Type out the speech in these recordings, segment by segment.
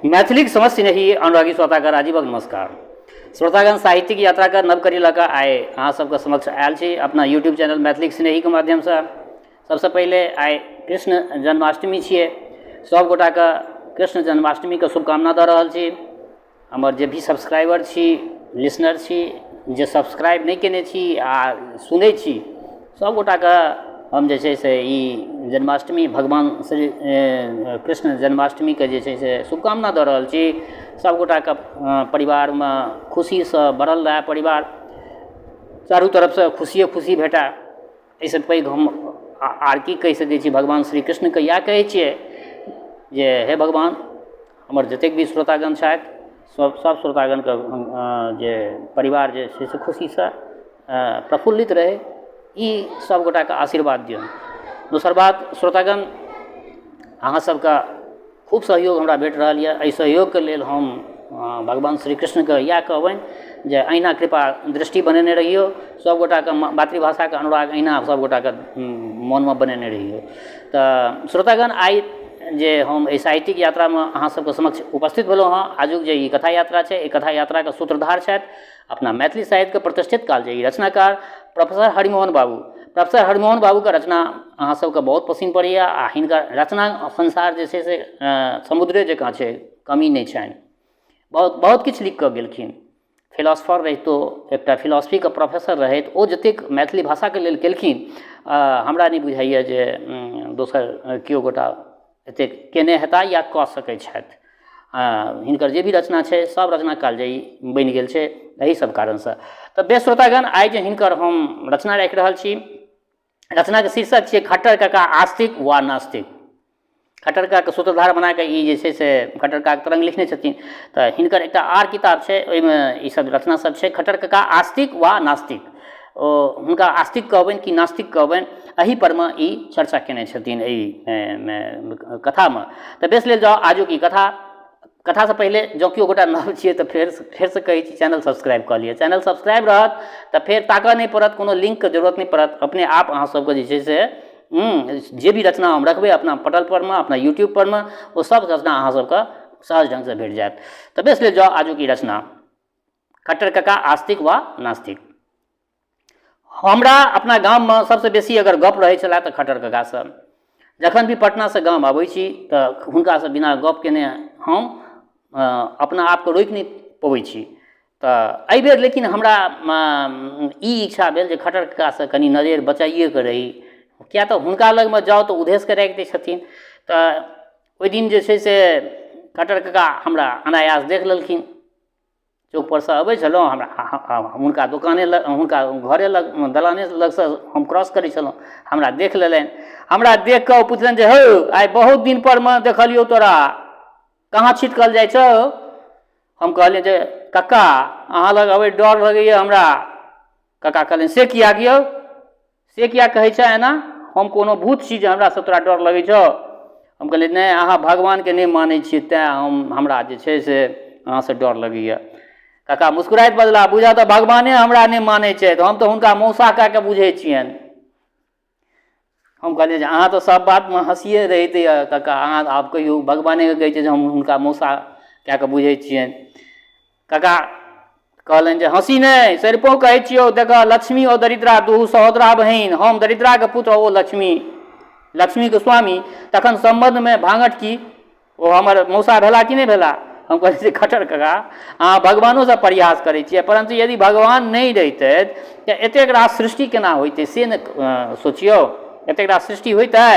मैथिलीक समस्त स्नेही अनुरागी श्रोतागण राजीवक नमस्कार। श्रोतागण, साहित्यिक यात्राके नव कड़ी लऽ कऽ आइ अहाँ सबके समक्ष आयल छी अपना यूट्यूब चैनल मैथिलीक स्नेहीके माध्यमसँ। सबसँ पहिले आइ कृष्ण जन्माष्टमी छियै, सब गोटाके कृष्ण जन्माष्टमीके शुभकामना दऽ रहल छी। हमर जे भी सब्सक्राइबर छी, लिसनर छी, जे सब्सक्राइब नहि कयने छी आ सुनै छी, सब गोटाके हम जे छै से ई जन्माष्टमी भगवान श्री कृष्ण जन्माष्टमीके जे छै से शुभकामना दऽ रहल छी। सब गोटाके परिवारमे खुशीसँ भरल रहए परिवार, चारू तरफसँ खुशिये खुशी भेटए। एहिसँ पैघ हम आर की कहि सकै छी। भगवान श्री कृष्णके इएह कहै छियै जे हे भगवान, हमर जतेक भी श्रोतागण छथि, सब श्रोतागणके जे परिवार जे छै से खुशीसँ प्रफुल्लित रहै, ई सब गोटाके आशीर्वाद दियौन। दोसर बात श्रोतागण, अहाँ सबके खूब सहयोग हमरा भेट रहल यऽ। एहि सहयोगके लेल हम भगवान श्री कृष्णके इएह कहबनि जे अहिना कृपा दृष्टि बनेने रहियौ, सब गोटाके मातृभाषाके अनुराग अहिना सब गोटाके मोनमे बनेने रहियौ। तऽ श्रोतागण, आइ जे हम एहि साहित्यिक यात्रामे अहाँ सबके समक्ष उपस्थित भेलहुँ हँ, आजुक जे ई कथा यात्रा छै, एहि कथा यात्राके सूत्रधार छथि अपना मैथिली साहित्यके प्रतिष्ठित कालजयी रचनाकार प्रोफेसर हरिमोहन बाबू। प्रोफेसर हरिमोहन बाबूके रचना अहाँ सबके बहुत पसिन पड़ैए आ हिनकर रचना संसार जे छै से समुद्रे जकाँ छै, कमी नहि छनि। बहुत बहुत किछु लिखि कऽ गेलखिन। फिलोसफर रहितो, एकटा फिलोसफीके प्रोफेसर रहैत ओ जतेक मैथिली भाषाके लेल केलखिन, हमरा नहि बुझाइए जे दोसर केओ गोटा एतेक केने हेताह या कऽ सकै छथि। हिनकर जे भी रचना छै, सब रचना कालजयी बनि गेल छै एहि सब कारणसँ। तऽ बेस श्रोतागण, आइ जे हिनकर हम रचना राखि रहल छी, रचनाके शीर्षक छियै खट्टर कका आस्तिक वा नास्तिक। खट्टर काकाके सूत्रधार बनाकऽ ई जे छै से खट्टर काकाके तरङ्ग लिखने छथिन। तऽ हिनकर एकटा आर किताब छै, ओहिमे ई सब रचना सब छै। खट्टर कका आस्तिक वा नास्तिक, ओ हुनका आस्तिक कहबनि कि नास्तिक कहबनि, एहि परमे ई चर्चा केने छथिन एहि कथामे। तऽ बेस लेल जाउ आजुक ई कथा। कथासँ पहिले जँ केओ गोटा नव छियै तऽ फेरसँ कहै छी, चैनल सब्सक्राइब कऽ लिअ। चैनल सब्सक्राइब रहत तऽ फेर ताकऽ नहि पड़त, कोनो लिङ्कके जरूरत नहि पड़त, अपने आप अहाँ सबके जे छै से जे भी रचना हम रखबै अपना पटल परमे, अपना यूट्यूब परमे, ओ सब रचना अहाँ सबके सहज ढङ्गसँ भेट जायत। तऽ बेस लेल जाउ आजुक ई रचना, खट्टर कका आस्तिक वा नास्तिक। हमरा अपना गाममे सबसँ बेसी अगर गप रहै छलै तऽ खट्टर ककासँ। जखन भी पटनासँ गाम अबै छी तऽ हुनकासँ बिना गप केने हम अपना आपके रोकि नहि पबै छी। तऽ एहिबेर लेकिन हमरा ई इच्छा भेल जे खट्टर ककासँ कनि नजरि बचाइएके रही, किएक तऽ हुनका लगमे जाउ तऽ उधेसके राखि दै छथिन। तऽ ओहि दिन जे छै से खट्टर कका हमरा अनायास देख लेलखिन। चौकपरसँ अबै छलहुँ, हमरा हुनका दोकाने लग, हुनका घरे लग, दलाने लगसँ हम क्रॉस करै छलहुँ, हमरा देख लेलनि। हमरा देख कऽ ओ पुछलनि जे हौ, आइ बहुत दिनपरमे देखलियौ तोरा, कहाँ छिटकल जाइ छौ? हम कहलियै जे कक्का, अहाँ लग अबैत डर लगैए हमरा। कक्का कहलनि, से किएक यौ, से किएक कहै छह एना? हम कोनो भूत छी जे हमरासँ तोरा डर लगै छौ? हम कहलियै, नहि, अहाँ भगवानके नहि मानै छियै, तेँ हमरा जे छै से अहाँसँ डर लगैए। काका मुस्कुराइत बजलाह, बुझऽ तऽ भगवाने हमरा नहि मानै छथि, हम तऽ हुनका मौसा कए कऽ बुझै छियनि। हम कहलियै जे अहाँ तऽ सब बातमे हँसिए रहैत यऽ काका, अहाँ आब कहियौ भगवानेके कहै छियै जे हम हुनका मौसा कए कऽ बुझै छियनि। काका कहलनि जे हँसी नहि, सरिपो कहै छियौ, देखह लक्ष्मी ओ दरिद्रा दुहू सहोदरा बहिन, हम दरिद्राके पुत्र, ओ लक्ष्मी, लक्ष्मीके स्वामी, तखन सम्बन्धमे भाँगठ की? ओ हमर मौसा भेला कि नहि भेला? हम कहलियै जे खट्टर काका, अहाँ भगवानोसँ परिहास करै छियै, परन्तु यदि भगवान नहि रहितथि तऽ एतेक रास सृष्टि केना होइतै से ने सोचियौ, एतेक रास सृष्टि होइतै?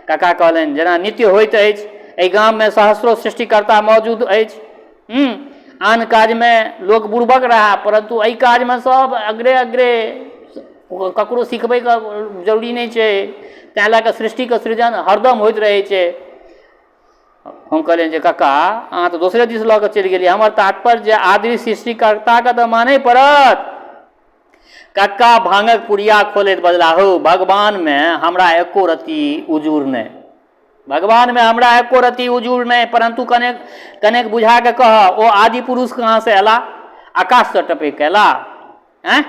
काका कहलनि, जेना नित्य होइत अछि, एहि गाममे सहस्रो सृष्टिकर्ता मौजूद अछि। आन काजमे लोक बुड़बक रहए, परन्तु एहि काजमे सब अग्रे अग्रे, ककरो सिखबैके जरूरी नहि छै, तेँ लए कऽ सृष्टिके सृजन हरदम होइत रहै छै। हम कहलियनि जे कक्का, अहाँ तऽ दोसरे दिस लऽ कऽ चलि गेलियै, हमर तात्पर्य जे आदि सृष्टिकर्ताके तऽ मानय पड़त। कक्का भाँगक पुड़िया खोलैत बजला, हौ, भगवानमे हमरा एको रत्ती उजूर नहि, भगवानमे हमरा एको रत्ती उजूर नहि, परन्तु कनेक कनेक बुझा कऽ कह, ओ आदि पुरुष कहाँसँ अयला? आकाशसँ टपकि कऽ अयला? आँय?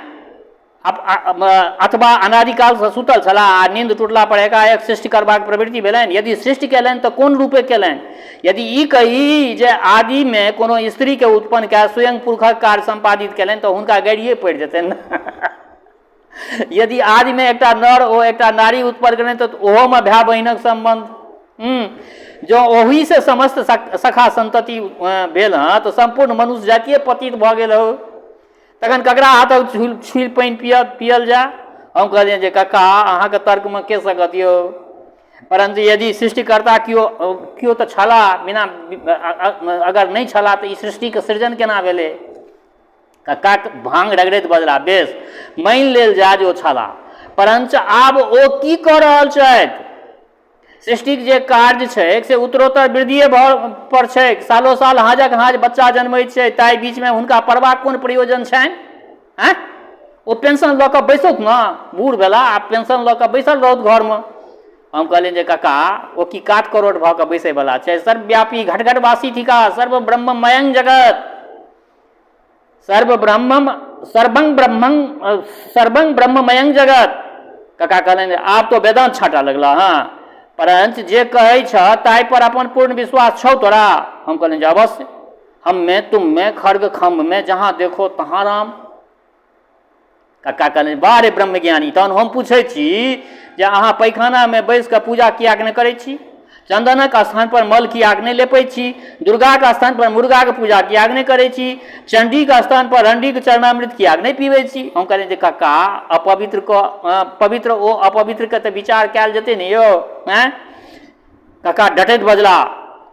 अथवा अनादिकालसँ सुतल छलाह आ नींद टूटला पर एकाएक सृष्टि करबाक प्रवृत्ति भेलनि? यदि सृष्टि कयलनि तऽ कोन रूपे कयलनि? यदि ई कही जे आदिमे कोनो स्त्रीके उत्पन्न कए स्वयं पुरुषक कार्य सम्पादित कयलनि तऽ हुनका गारिए पड़ि जेतनि। यदि आदिमे एकटा नर ओ एकटा नारी उत्पन्न कयलनि तऽ ओहोमे भाय बहिनक सम्बन्ध। जँ ओहिसँ समस्त सखा सन्तति भेल हँ तऽ सम्पूर्ण मनुष्य जातिए पतित भऽ गेल हो। तखन ककरा हाथक छुल छुलि पानि पियल जाय? हम कहलियनि जे कक्का, अहाँके तर्कमे के सकत यौ? परन्तु यदि सृष्टिकर्ता केओ केओ तऽ छलाह, बिना अगर नहि छलाह तऽ ई सृष्टिके सृजन केना भेलै? कक्का भाँग रगड़ैत बजलाह, बेस, मानि लेल जाय जे ओ छलाह, परञ्च आब ओ की कऽ रहल छथि? सृष्टिक जे कार्य छैक से उत्तरोत्तर वृद्धिए पर छैक। सालो साल हाँजक हाँज बच्चा जनमैत छै, ताहि बीचमे हुनका पढ़बाक कोन प्रयोजन छनि? आँय, ओ पेंशन लऽ कऽ बैसौत ने, बूढ़ भेला आब पेंशन लऽ कऽ बैसल रहौत घरमे। हम कहलियनि जे कका, ओ की काठ करोट भऽ कऽ बैसैवला छै? सर्वव्यापी घटघटवासी थिका, सर्व ब्रह्ममयं जगत, सर्व ब्रह्मम सर्वं ब्रह्मं सर्वं ब्रह्ममयं जगत। कका कहलनि, आब तो वेदांत छाँटऽ लगला हँ, परञ्च जे कहै छह ताहि पर अपन पूर्ण विश्वास छौ तोरा? हम कहलियनि जे अवश्य, हम में तुम में खर्ग खम्भ में जहाँ देखो तहाँ राम। कक्का कहलनि, वाह रे ब्रह्मज्ञानी, तहन हम पूछै छी जे अहाँ पैखानामे बैस कऽ पूजा किएक नहि करै छी? चन्दनक स्थान पर मल किएक नहि लेपै छी? दुर्गाक स्थान पर मुर्गाक पूजा किएक नहि करै छी? चण्डीक स्थान पर रण्डीक चरणामृत किएक नहि पीबै छी? हम कहलियनि जे कक्का, अपवित्र कऽ पवित्र ओ अपवित्रके तऽ विचार कयल जेतै ने यौ। आँय? कका डटैत बजला,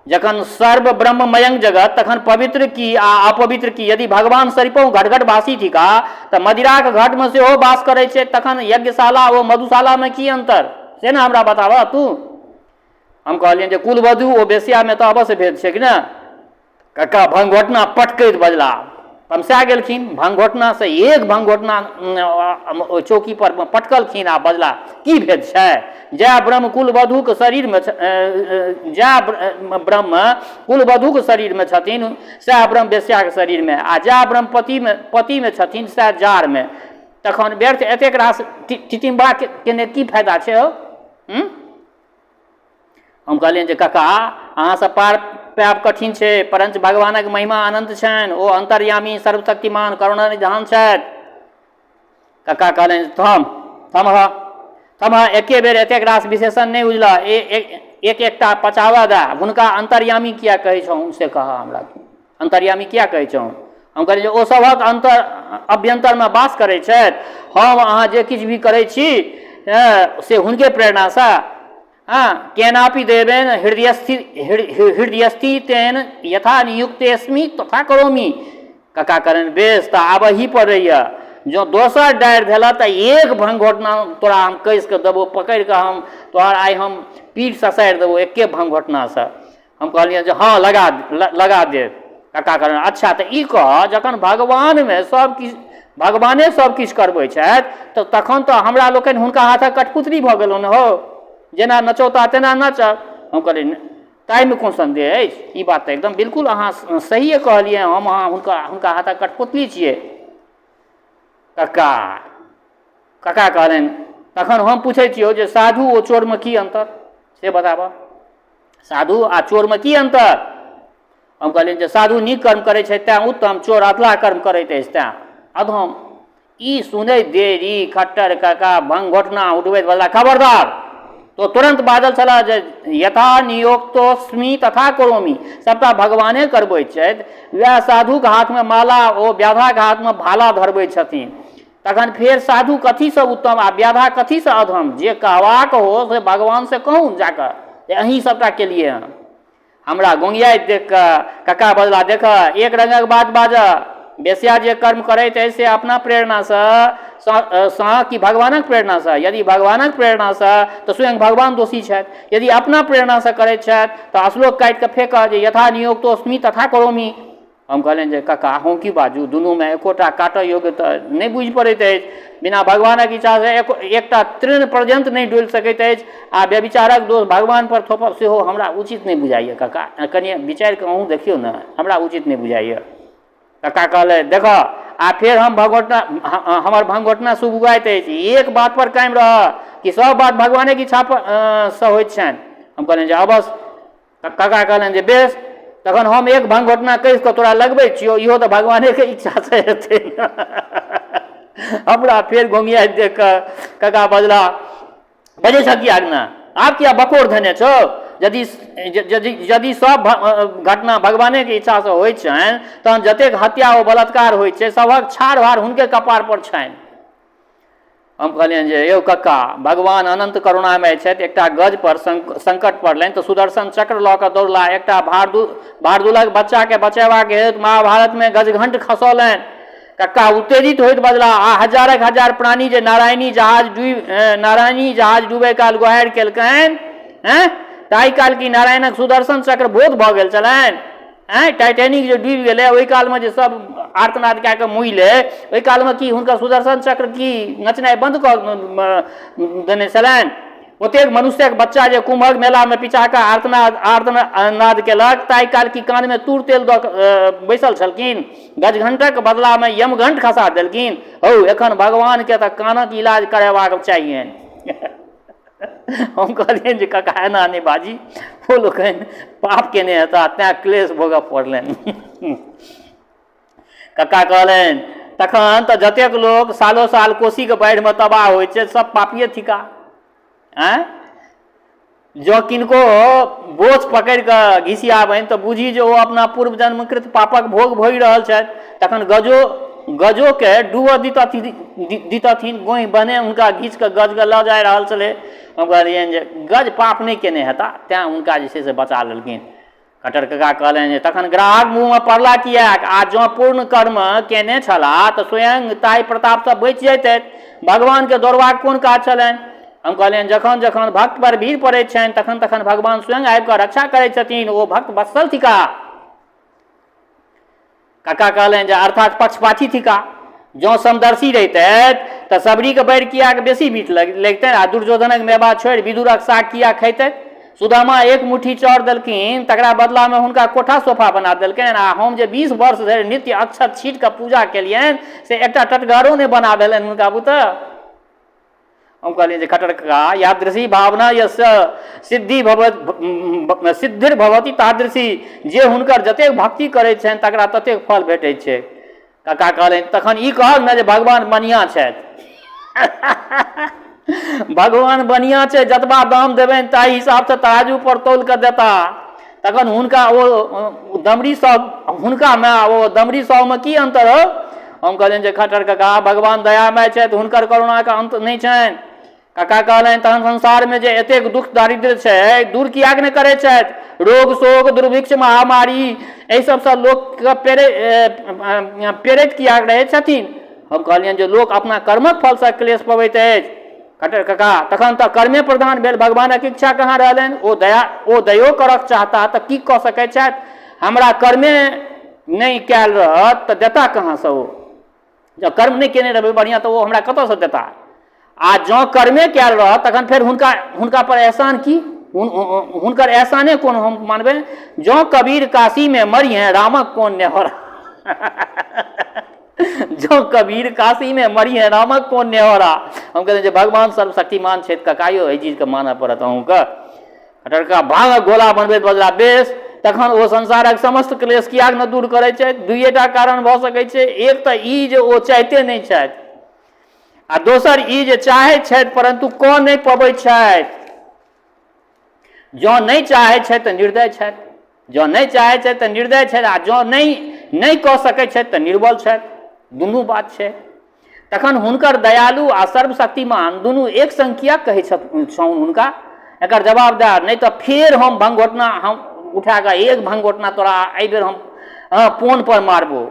जखन सर्व ब्रह्ममयं जगत तखन पवित्र की आ अपवित्र की? यदि भगवान सरिपहुँ घटघट वासी थिका तऽ मदिराक घटमे सेहो वास करै छै, तखन यज्ञशाला ओ मधुशालामे की अन्तर, से ने हमरा बताबह तू। हम कहलियनि जे कुलवधू ओ वेश्यामे तऽ अवश्य भेद छै कि ने? कक्का भंगघोटना पटकैत बजला। तमसा गेलखिन। भंगघोटनासँ एक भंगघोटना ओहि चौकी पर पटकलखिन आ बजला, की भेद छै? जएह ब्रह्म कुलवधूक शरीरमे, जएह ब्रह्म कुलवधूक शरीरमे छथिन सएह ब्रह्म वेश्याक शरीरमे, आ जएह ब्रह्म पतिमे पतिमे छथिन सएह जारमे। तखन व्यर्थ एतेक रास टिटिम्बा केने की फायदा छै हौ? हम कहलियनि जे कका, अहाँसँ पार पायब कठिन छै, परञ्च भगवानक महिमा अनन्त छनि, ओ अन्तर्यामी सर्वशक्तिमान करुणानिधान छथि। कका कहलनि, थम थमह थमह, एके बेर एतेक रास विशेषण नहि उजलह, एक एकटा पचाबऽ दए। हुनका अन्तर्यामी किया कहै छहुन से कहऽ हमरा, अन्तर्यामी किया कहै छहुन? हम कहलियै जे ओ सभक अन्तर अभ्यन्तरमे वास करै छथि। हम अहाँ जे किछु भी करै छी से हुनके प्रेरणासँ। हँ, केनापि देवेन हृदयस्थि हृदयस्थि तेन यथा नियुक्तेस्मि तथा करोमि। कका कहलनि, बेस, तऽ आब एही पर रहिअ, जँ दोसर डारि धेलह तऽ एक भंगघोटना तोरा हम कसि कऽ देबौ, पकड़ि कऽ हम तोहर आइ हम पीठ ससारि देबौ एके भंगघोटनासँ। हम कहलियनि जे हँ, लगा लगा देब। कका कहलनि, अच्छा तऽ ई कह, जखन भगवानमे सब किछु भगवाने सब किछु करबै छथि तऽ तखन तऽ हमरा लोकनि हुनका हाथक कठपुतरी भऽ गेलहुँ ने हौ, जेना नचौता तेना नचब। हम कहलियै, ताहिमे कोन सन्देह अछि, ई बात तऽ एकदम बिल्कुल अहाँ सहिए कहलियै, हम अहाँ हुनका हुनका हाथक कठपुतली छियै। कक्का कका कहलनि, तखन हम पूछै छियौ जे साधु ओ चोरमे की अन्तर से बताबह, साधु आ चोरमे की अन्तर? हम कहलियनि जे साधु नीक कर्म करै छै तैँ उत्तम, चोर अधलाह कर्म करैत अछि तैँ अधम। ई सुनैत देरी खट्टर काका भंगघोटना उठबैत बजला, खबरदार, तो तुरन्त बाजल छलाह जे यथा नियोक्तोस्मि तथा करोमि, सबटा भगवाने करबैत छथि, वएह साधुक हाथमे माला ओ व्याधाक हाथमे भाला धरबैत छथिन, तखन फेर साधु कथीसँ उत्तम आ व्याधा कथीसँ अधम? जे कहबाक हो से भगवानसँ कहू जाकऽ जे अहीं सबटा केलियै हँ। हमरा गोंगियाइत देख कऽ कका बजला, देखह, एक रंगक बात बाजह, वेश्या जे कर्म करैत अछि से अपना प्रेरणासँ सँ कि भगवानक प्रेरणासँ? यदि भगवानक प्रेरणासँ तऽ स्वयं भगवान दोषी छथि, यदि अपना प्रेरणासँ करैत छथि तऽ श्लोक काटि कऽ फेकह जे यथा नियोक्तोस्मि तथा करोमि। हम कहलियनि जे कका, अहूँ की बाजू, दुनूमे एकोटा काटऽ योग्य तऽ नहि बुझि पड़ैत अछि। बिना भगवानक इच्छासँ एकटा तृण पर्यन्त नहि डोलि सकैत अछि आ व्यभिचारक दोष भगवानपर थोपब सेहो हमरा उचित नहि बुझाइए। कका, कनि विचारि कऽ अहूँ देखियौ ने, हमरा उचित नहि बुझाइए। कका कहलथि, देखह, आ फेर हम भगवटना हमर भंगघोटना सुगुआइत अछि। एक बात पर कायम रहह कि सब बात भगवानेक इच्छा सँ होइत छनि। हम कहलियनि जे अवश्य। काका कहलनि जे बेस, तखन हम एक भंगघोटना कसि कऽ तोरा लगबै छियौ, इहो तऽ भगवानेके इच्छासँ हेतै ने। हमरा फेर गोंगियाइत देख कऽ काका बजला, बजै छह किएक ने, आब किया बकोर धेने छौ? यदि यदि यदि सब घटना भगवानेके इच्छासँ होइ छनि तहन जतेक हत्या ओ बलात्कार होइ छै सभक छाड़ भार हुनके कपार पर छनि। हम कहलियनि जे यौ कक्का, भगवान अनन्त करुणामय छथि, एकटा गज पर संकट पड़लनि तऽ सुदर्शन चक्र लऽ कऽ दौड़ला, एकटा भारदुलक बच्चाके बचेबाक हेतु महाभारतमे गजघंट खसौलनि। कक्का उत्तेजित होइत बजलाह, आ हजारक हजार प्राणी जे नारायणी जहाज डूबि नारायणी जहाज डूबै काल गोहारि केलकनि, ऐं, ताहि काल की नारायणक सुदर्शन चक्र बोध भऽ गेल छलनि? ऐं, टाइटेनिक जे डूबि गेलै ओहि कालमे जे सब आर्तनाद कए कऽ मुइलै ओहि कालमे की हुनकर सुदर्शन चक्र की नचनाइ बन्द कऽ देने छलनि? ओतेक मनुष्यक बच्चा जे कुम्भक मेलामे पिचा कऽ आर्तनाद आर्तनाद केलक ताहि काल की कानमे तूर तेल दऽ बैसल छलखिन? गजघंटक बदलामे यमघंट खसा देलखिन। हौ, एखन भगवानके तऽ कानक इलाज करेबाक चाहियनि। हम कहलियनि जे काका एना नहि बाजी, ओ लोकनि पाप केने हेता तेँ क्लेश भोगऽ पड़लनि। कक्का कहलनि, तखन तऽ जतेक लोक सालो साल कोसीके बाढ़िमे तबाह होइ छै सब पापिये थिका। आँय, जँ किनको बोच पकड़ि कऽ घिसियाबनि तऽ बुझी जे ओ अपना पूर्व जन्मकृत पापक भोग भोगि रहल छथि। तखन गजो गजोके डूबऽ दितथिन, गोहि बने हुनका घीच कऽ गजके लऽ जा रहल छलै। हम कहलियनि जे गज पाप नहि केने हेता तेँ हुनका जे छै से बचा लेलखिन। खट्टर कका कहलनि जे तखन ग्राहक मुँहमे पड़ला किएक? आ जँ पूर्ण कर्म केने छलाह तऽ स्वयं ताहि प्रतापसँ बचि जैतथि। भगवानकेँ दौड़बाक कोन काज छलनि? हम कहलियनि, जखन जखन भक्त पर भीड़ पड़ैत छनि तखन तखन भगवान स्वयं आबि कऽ रक्षा करैत छथिन। ओ भक्त वत्सल थिकाह। कका कहलनि जे अर्थात पक्षपाती थिका। जँ समदर्शी रहितथि तऽ सबरीके बैर किएक बेसी मीठ लगितनि आ दुर्योधनक मेवा छोड़ि विदुरक साग किएक खैतथि? सुदामा एक मुट्ठी चाउर देलखिन तकरा बदलामे हुनका कोठा सोफा बना देलकनि आ हम जे 20 वर्ष धरि नित्य अक्षत छीट कऽ पूजा केलियनि से एकटा टटघरो नहि बना भेलनि हुनका बुते। हम कहलियनि जे खट्टर कका, यादृशी भावना यस्य सिद्धि भव सिद्धिर्भवति तादृशी, जे हुनकर जतेक भक्ति करै छनि तकरा ततेक फल भेटै छै। कका कहलनि, तखन ई कहब ने जे भगवान बनिया छथि। भगवान बनिया छै, जतबा दाम देबनि ताहि हिसाबसँ तराजू पर तौल कऽ देता। तखन हुनका ओ दमड़ी सब हुनकामे आ ओ दमड़ी सबमे की अन्तर हौ? हम कहलियनि जे खट्टर कका, भगवान दयामय छथि, हुनकर करुणाके अन्त नहि छनि। कका कहलनि, तहन संसारमे जे एतेक दुःख दारिद्र्य छै दूर किएक नहि करै छथि? रोग शोक दुर्भिक्ष महामारी एहि सबसँ लोकके पेड़ैत किएक रहै छथिन? हम कहलियनि जे लोक अपना कर्मक फलसँ क्लेश पबैत अछि। खट्टर कका, तखन तऽ कर्मे प्रधान भेल, भगवानक इच्छा कहाँ रहलनि? ओ दया ओ दयो करक चाहता तऽ की कऽ सकैत छथि? हमरा कर्मे नहि कयल रहत तऽ देता कहाँसँ ओ? जँ कर्म नहि केने रहबै बढ़िआँ तऽ ओ हमरा कतऽसँ देता? आ जँ कर्मे कयल रहत तखन फेर हुनका हुनका पर एहसान की? हुनकर एहसाने कोन हम मानबै? जँ कबीर काशीमे मरिहें रामक कोन नेहोरा। जँ कबीर काशीमे मरिहें रामक कोन नेहोरा। हम कहलियनि जे भगवान सर्वशक्तिमान छथि कका यौ, एहि चीजके मानऽ पड़त अहूँके। खट्टर कका भाँगक गोला बनबैत बजला, बेस, तखन ओ संसारक समस्त क्लेश किएक ने दूर करै छथि? दुइएटा कारण भऽ सकै छै। एक तऽ ई जे ओ चाहिते नहि छथि आ दोसर ई जे चाहैत छथि परन्तु कऽ नहि पबै छथि। जँ नहि चाहै छथि तऽ निर्दय छथि, जँ नहि चाहै छथि तऽ निर्दय छथि आ जँ नहि नहि कऽ सकै छथि तऽ निर्बल छथि। दुनू बात छै। तखन हुनकर दयालु आ सर्वशक्तिमान दुनू एक संग किएक कहै छहुन हुनका? एकर जवाब दए, नहि तऽ फेर हम भंगघोटना हम उठा कऽ एक भंगघोटना तोरा एहिबेर हम पोन पर मारबो।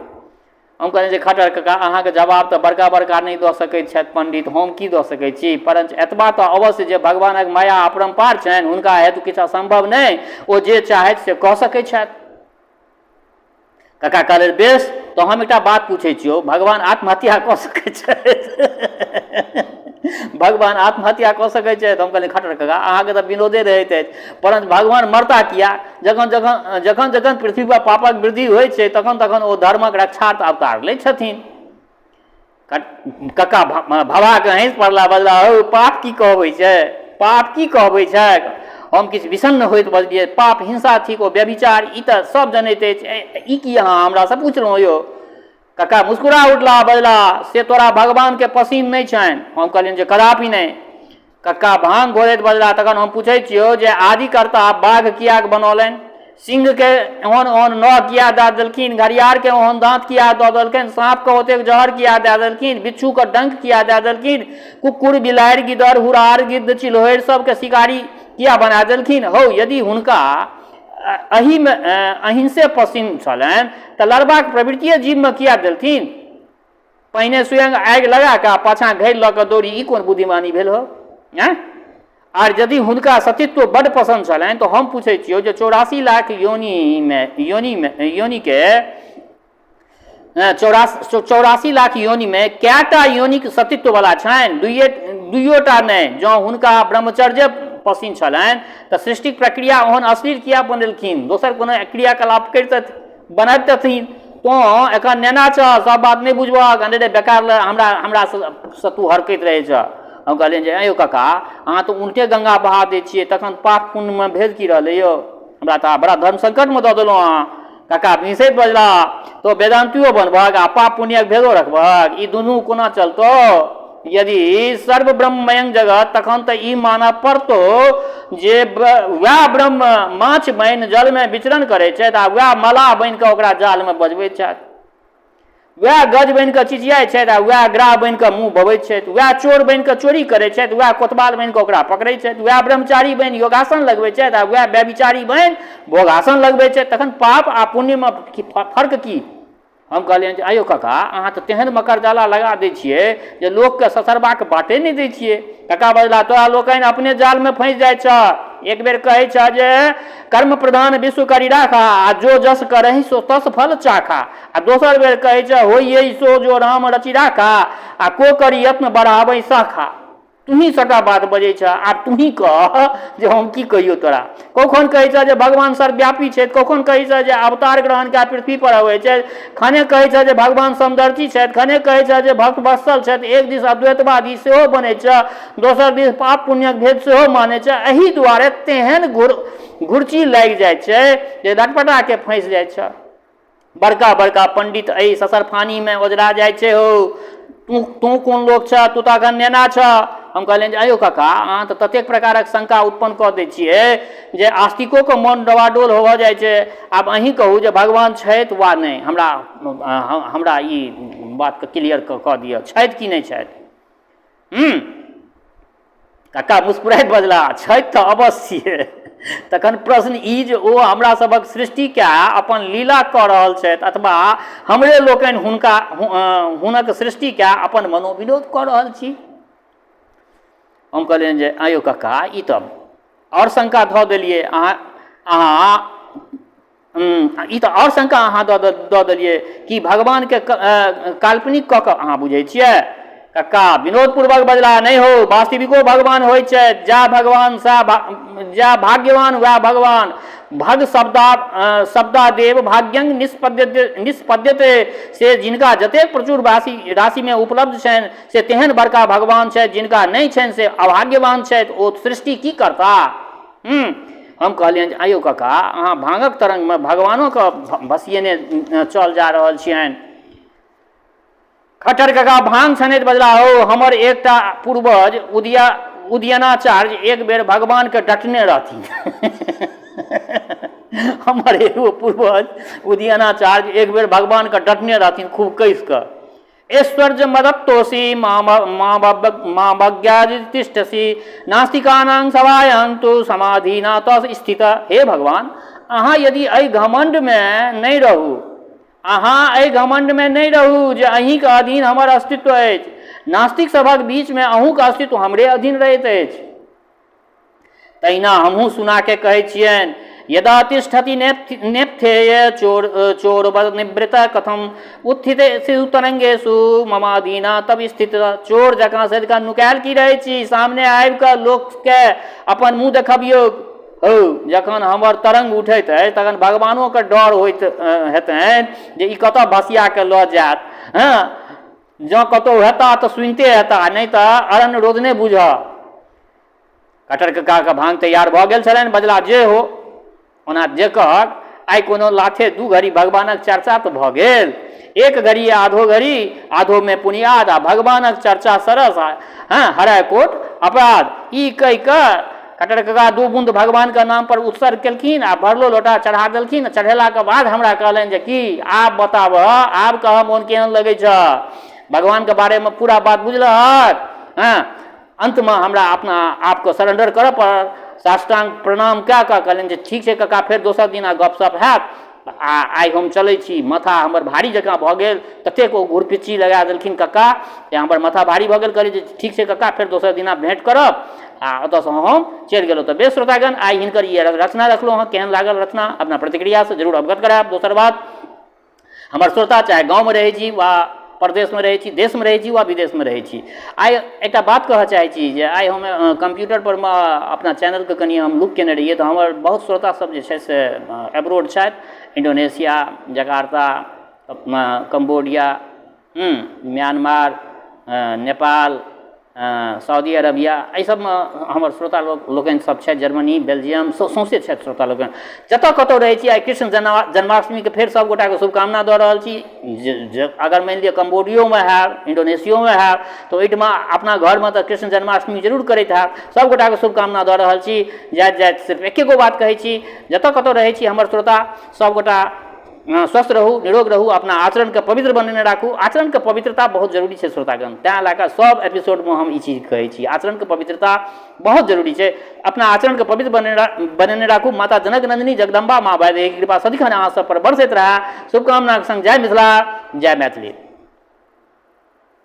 हम कहलियनि जे खट्टर कका, अहाँके जवाब तऽ बड़का बड़का नहि दऽ सकैत छथि पंडित, हम की दऽ सकैत छी? परञ्च एतबा तऽ अवश्य जे भगवानक माया अपरम्पार छनि, हुनका हेतु किछु असम्भव नहि, ओ जे चाहथि से कऽ सकैत छथि। कका कहलनि, बेस, तऽ हम एकटा बात पूछै छियौ, भगवान आत्महत्या कऽ सकैत छथि? भगवान आत्महत्या कऽ सकैत छथि? हम कहलियनि, खट्टर कका, अहाँके तऽ विनोदे रहैत अछि, परञ्च भगवान मरता किया? जखन जखन जखन जखन पृथ्वी पर पापक वृद्धि होइ छै तखन तखन ओ धर्मक रक्षार्थ अवतार लै छथिन। कक्का भभा कऽ हँसि पड़ला, बजला, हौ पाप की कहबै छै, पाप की कहबै छै? हम किछु विषण्ण होइत बजलियै, पाप हिंसा थिक ओ व्यभिचार, ई तऽ सब जनैत अछि, ई की अहाँ हमरासँ पुछलहुँ यौ? कक्का मुस्कुरा उठला, बजला, से तोरा भगवानके पसिन नहि छनि। हम कहलियनि जे कदापि नहि। कक्का भाँग घोरैत बजलाह, तखन हम पुछैत छियौ जे आदिकर्ता बाघ किएक बनौलनि? सिंहके ओहन ओहन नह किएक दए देलखिन? घड़ियारके ओहन दाँत किएक दऽ देलखिन? साँपके ओतेक जहर किएक दए देलखिन? बिच्छूके डंक किएक दए देलखिन? कुकुर, बिलाड़ि, गिदड़, हुड़ार, गिद्ध, चिल्होरि सभके शिकारी किएक बना देलखिन? हौ, यदि हुनका एहिमे अहिंसे पसिन्न छलनि तऽ लड़बाक प्रवृत्तिए जीवमे किएक देलखिन? पहिने स्वयं आगि लगा कऽ आ पाछाँ घैल लऽ कऽ दौड़ी, ई कोन बुद्धिमानी भेल हौ? आँय? आर यदि हुनका सतीत्व बड्ड पसन्द छलनि तऽ हम पूछै छियौ जे 84 लाख योनिमे योनिमे योनिके 84 लाख योनिमे कएटा योनिक सतीत्ववला छनि? दुइयोटा नहि। जँ हुनका ब्रह्मचर्य पसिन्न छलनि तऽ सृष्टिक प्रक्रिया ओहन अश्लील किया बनेलखिन? दोसर कोनो क्रियाकलाप करितथि, बनबितथिन। तोँ एखन नेना छह, सब बात नहि बुझबहक, अनेरे बेकार लए हमरा हमरासँ तू हरकैत रहै छह। हम कहलियनि जे आँय यौ काका, अहाँ तऽ उल्टे गङ्गा बहा दै छियै, तखन पाप पुण्यमे भेद की रहलै यौ? हमरा तऽ बड़ा धर्म संकटमे दऽ देलहुँ अहाँ। काका मिसैत बजलाह, तोँ वेदान्तियो बनबहक आ पाप पुण्यक भेदो रखबहक, ई दुनू कोना चलतौ? यदि सर्व ब्रह्ममयं जगत, तखन तऽ ई मानऽ पड़तौ जे वएह ब्रह्म माछ बनि जलमे विचरण करै छथि आ वएह मलाह बनि कऽ ओकरा जालमे बजबैत छथि, वएह गज बनि कऽ चिचियाइत छथि आ वएह ग्राह बनि कऽ मुँह बबैत छथि, वएह चोर बनि कऽ चोरी करै छथि, वएह कोतवाल बनि कऽ ओकरा पकड़ै छथि, वएह ब्रह्मचारी बनि योगासन लगबै छथि आ वएह व्यभिचारी बनि भोगासन लगबै छथि, तखन पाप आ पुण्यमे फर्क की? हम कहलियनि जे आइयो काका, अहाँ तऽ तेहन मकरजाला लगा दै छियै जे लोकके ससरबाक बाटे नहि दै छियै। काका बजला, तोरा लोकनि अपने जालमे फँसि जाइ छह। एक बेर कहै छह जे कर्म प्रधान विश्व करी राखा आ जो जस करहि सो तस फल चाखा, आ दोसर बेर कहै छह होइयै सो जो राम रचि राखा आ को करी यत्न बढ़ाबै शाखा। तुही सबटा बात बजै छह, आब तुही कह जे हम की कहियौ तोरा। कखन कहै छह जे भगवान सर्वव्यापी छथि, कखन कहै छह जे अवतार ग्रहण कए पृथ्वी पर अबै छथि, खने कहै छह जे भगवान समदर्शी छथि, खने कहै छह जे भक्त वत्सल छथि। एक दिस अद्वैतवादी सेहो बनै छह, दोसर दिस पाप पुण्यक भेद सेहो मानै छह। एहि दुआरे तेहन घुरची लागि जाइ छै जे लटपटाके फँसि जाइ छह। बड़का बड़का पंडित एहि ससरफानीमे ओझरा जाइ छै। हौ, तू तू कोन लोक छह? तू तऽ एखन नेना छह। हम कहलियनि जे आँयौ काका, अहाँ तऽ ततेक प्रकारक शंका उत्पन्न कऽ दै छियै जे आस्तिकोके मन डबाडोल भऽ जाइ छै। आब अहीँ कहू जे भगवान छथि वा नहि? हमरा हमरा ई बातके क्लियर कऽ दिअ, छथि कि नहि छथि? हूँ कक्का मुस्कुराइत बजलाह, छथि तऽ अवश्य। तखन प्रश्न ई जे ओ हमरा सभक सृष्टि कए अपन लीला कऽ रहल छथि अथवा हमरे लोकनि हुनका हुनक सृष्टि कए अपन मनोविनोद कऽ रहल छी? हम कहलियनि जे आँयौ कक्का, ई तऽ आओर शंका धऽ देलियै अहाँ अहाँ ई तऽ आओर शंका अहाँ दऽ देलियै कि भगवानके काल्पनिक कऽ कऽ अहाँ बुझै छियै? कक्का विनोदपूर्वक बजला, नहि हौ, वास्तविको भगवान होइ छथि। जा भगवान सएह जा भाग्यवान वएह भगवान। भग शब्दा शब्दादेव भाग्यं निष्पद्यते निष्पद्यते। से जिनका जतेक प्रचुर राशिमे उपलब्ध छनि से तेहन बड़का भगवान छथि, जिनका नहि छनि से अभाग्यवान छथि। ओ सृष्टि की करता? हम कहलियनि जे आइयौ काका, अहाँ भाँगक तरङ्गमे भगवानोके भसिएने चल जा रहल छियनि। खट्टर काका भाँग छनैत बजला, हौ, हमर एकटा पूर्वज उदयनाचार्य एक बेर भगवानके डटने रहथिन। हमर एगो पूर्वज उदयनाचार्य एक बेर भगवानके डटने रहथिन खूब कसि कऽ। ऐश्वर्य मदत्तोषि मामज्ञातिष्ठसि नास्तिकानां सभायां तु समाधिना तस स्थित। हे भगवान, अहाँ यदि एहि घमंडमे नहि रहू, अहाँ एहि घमंडमे नहि रहू जे अहीँके अधीन हमर अस्तित्व अछि, नास्तिक सभक बीचमे अहूँके अस्तित्व हमरे अधीन रहैत अछि। तहिना हमहूँ सुनाके कहै छियनि, यदा तिष्ठति नेपथेय चोर चोर निवृत कथम उत्थिते तरंगेशु ममाधीना तब स्थित। चोर जकाँ सदिखन नुकायल की रहै छी? सामने आबि कऽ लोकके अपन मुँह देखबियौ। हौ, जखन हमर तरंग उठैत अछि तखन भगवानोके डर होइत हेतनि जे ई कतऽ भसिया कऽ लऽ जायत। हँ, जँ कतहु हेता तऽ सुनिते हेता, नहि तऽ अरण्य रोदने बूझह। खट्टर ककाके भाँग तैयार भऽ गेल छलनि। बजला, जे हो, ओना जे कहक, आइ कोनो लाथे दू घड़ी भगवानक चर्चा तऽ भऽ गेल। एक घड़ी आधो घड़ी, आधोमे पुनियाद आ भगवानक चर्चा सरस हँ हरय कोट अपराध। ई कहि कऽ खट्टर कका दू बून्द भगवानके नामपर उत्सर्ग केलखिन आ भरलो लोटा चढ़ा देलखिन। चढ़ेलाके बाद हमरा कहलनि जे की आब बताबह, आब कहऽ मोन केहन लगै छह? भगवानके बारेमे पूरा बात बुझलहक? हँ। अन्तमे हमरा अपना आपके सरेंडर करऽ पड़ल। साष्टाङ्ग प्रणाम कए कऽ कहलनि जे ठीक छै कका, फेर दोसर दिना गपशप हैत आ आइ हम चलै छी। माथा हमर भारी जकाँ भऽ गेल, ततेक ओ घुरपिच्ची लगा देलखिन कक्का जे हमर माथा भारी भऽ गेल। कहलियै जे ठीक छै कक्का, फेर दोसर दिना भेँट करब आ ओतऽसँ हम चलि गेलहुँ। तऽ बेस श्रोतागण, आइ हिनकर ई रचना रखलहुँ हँ। केहन लागल रचना, अपना प्रतिक्रियासँ जरूर अवगत करायब। दोसर बात, हमर श्रोता चाहे गाँवमे रहै छी वा परदेशमे रहै छी, देशमे रहै छी वा विदेशमे रहै छी, आइ एकटा बात कहऽ चाहै छी जे आइ हम कम्प्यूटरपर मे अपना चैनलके कनि हम लुक कयने रहियै तऽ हमर बहुत श्रोतासभ जे छै से एब्रोड छथि। Indonesia, Jakarta, Cambodia, Myanmar, Nepal, Saudi Arabia, एहि सबमे हमर श्रोता लोक लोकनि सब छथि। जर्मनी, बेल्जियम, सौंसे छथि श्रोता लोकनि। जतऽ कतहु रहै छी, आइ कृष्ण जन्माष्टमीके फेर सबगोटाके शुभकामना दऽ रहल छी। जे अगर मानि लिअ कम्बोडियोमे हैब, इण्डोनेशियोमे हैब, तऽ ओहिठमा अपना घरमे तऽ कृष्ण जन्माष्टमी जरूर करैत हैब। सबगोटाके शुभकामना दऽ रहल छी। जाइत जाइत सिर्फ एके गो बात कहै छी, जतऽ कतहु रहै छी हमर श्रोता सबगोटा स्वस्थ रहू, निरोग रहू, अपना आचरणके पवित्र बनेने राखू। आचरणके पवित्रता बहुत जरूरी छै श्रोतागण, तैँ लए कऽ सभ एपिसोडमे हम ई चीज कहै छी, आचरणके पवित्रता बहुत जरूरी छै। अपना आचरणके पवित्र बनेने राखू। माता जनक नन्दिनी जगदम्बा माँ वैदेही कृपा सदिखन अहाँ सब पर बरसैत रहए, शुभकामनाके संग जय मिथिला, जय मैथिली।